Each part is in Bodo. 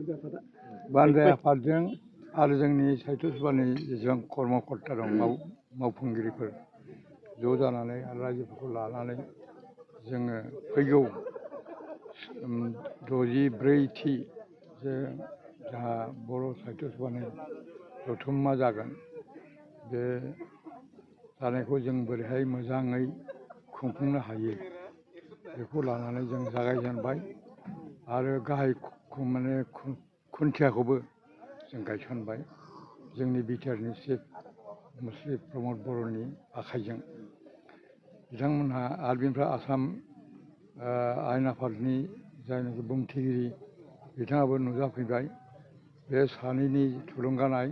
बानजाय आफादजों आरो जोंनि साहित्य सभानि जेसेबां कर्मकर्ता दं मावफुंगिरिफोर ज' जानानै आरो रायजोफोरखौ लानानै जोङो फैगौ 64थि जे जाहा बर' साहित्य सभानि जथुम्मा जागोन बे जानायखौ जों बोरैहाय मोजाङै खुंफुंनो हायो बेखौ लानानै जों जागायजेनबाय आरो गाहाय माने खुन्थियाखौबो जों गायसनबाय जोंनि बिटिआरनि चिफ मुस्रि प्रमद बर'नि आखाइजों बिथांमोनहा आरो बेनिफ्राय आसाम आयेन आफादनि जायनाखि बुंथिगिरि बिथाङाबो नुजाफैबाय बे सानैनि थुलुंगानाय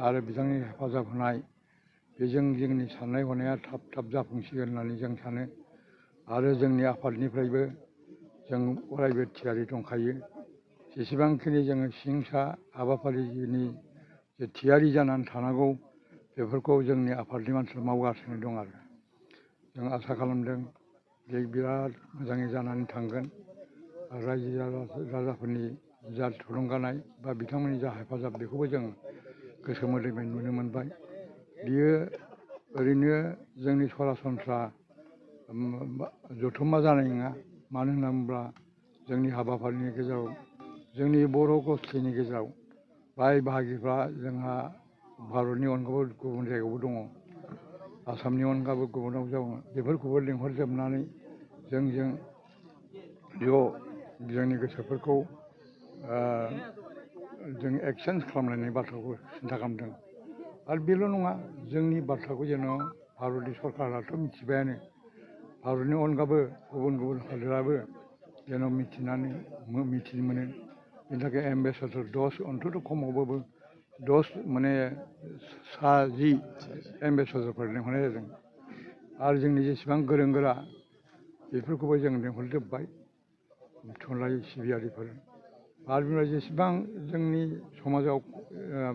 आरो बिथांनि हेफाजाब होनाय बेजों जोंनि साननाय हनाया थाब थाब जाफुंसिगोन होननानै जों सानो आरो जोंनि आफादनिफ्रायबो जों अरायबो थियारि दंखायो जेसेबांखिनि जोङो सिंसा हाबाफारिनि जे थियारि जानानै थानांगौ बेफोरखौ जोंनि आफादनि मानसिफ्रा मावगासिनो दं आरो जों आसा खालामदों जे बिराद मोजाङै जानानै थांगोन आरो रायजो राजाफोरनि जा थुलुंगानाय बा बिथांमोननि जा हेफाजाब बेखौबो जों गोसो मोदोमै नुनो मोनबाय बियो ओरैनो जोंनि सरासनस्रा जथुम्मा जानाय नङा मानो होनना बुङोब्ला जोंनि हाबाफारिनि गेजेराव जोंनि बर' गस्थिनि गेजेराव बाय बाहागिफ्रा जोंहा भारतनि अनगाबो गुबुन जायगायावबो दङ आसामनि अनगाबो गुबुनाव दङ बेफोरखौबो लिंहरजोबनानै जों जोंनि गोसोफोरखौ जों एक्सचेन्ज खालामलायनाय बाथ्राखौ सिन्था खालामदों आरो बेल' नङा जोंनि बाथ्राखौ जेन' भारतनि सरकाराथ' मिथिबायानो भारतनि अनगाबो गुबुन गुबुन हादोराबो जेन' मिथिनो मोनो बेनि थाखाय एम्बेसाडर 10 अन्तत' खमावबाबो 10 माने 10 एम्बेसाडरफोर लिंहरनाय जादों आरो जोंनि जेसेबां गोरों गोरा बेफोरखौबो जों लिंहरजोब्बाय थुनलाइ सिबियारिफोर आरो बेनिफ्राय जेसेबां जोंनि समाजाव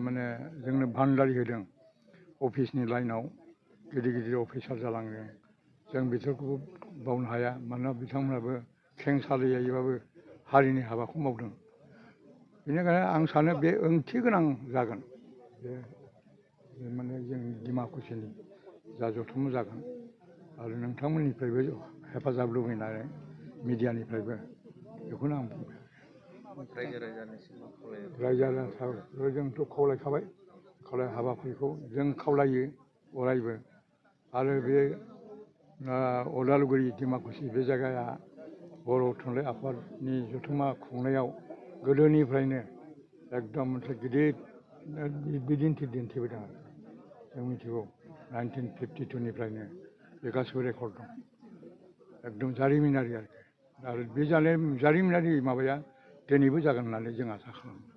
माने जोंनो भान्दारि होदों अफिसनि लाइनाव गिदिर गिदिर अफिसार जालांदों जों बिसोरखौबो बावनो हाया मानोना बिथांमोनहाबो खें सालियायैबाबो हारिनि हाबाखौ मावदों बेनिखायनो आं सानो बे ओंथि गोनां जागोन बे माने जोंनि डिमाकुसिनि जा जथुम्मा जागोन आरो नोंथांमोननिफ्रायबो हेफाजाब लुबैनानै मिडियानिफ्रायबो बेखौनो आं बुंबाय रायजो राजाफोर जोंथ' खावलायखाबाय हाबाफारिखौ जों खावलायो अरायबो आरो बे उदालगुरि डिमाकुसि बे जायगाया बर' थुनलाइ आफादनि जथुम्मा खुंनायाव गोदोनिफ्रायनो एकदम मोनसे गिदिर बिदिन्थि दिन्थिबोदों आरो जों मिथिगौ 1952निफ्रायनो बे गासिबो रेकर्ड दं एकदम जारिमिनारि आरो बे जारिमिनारि माबाया दिनैबो जागोन होननानै जों आसा खालामो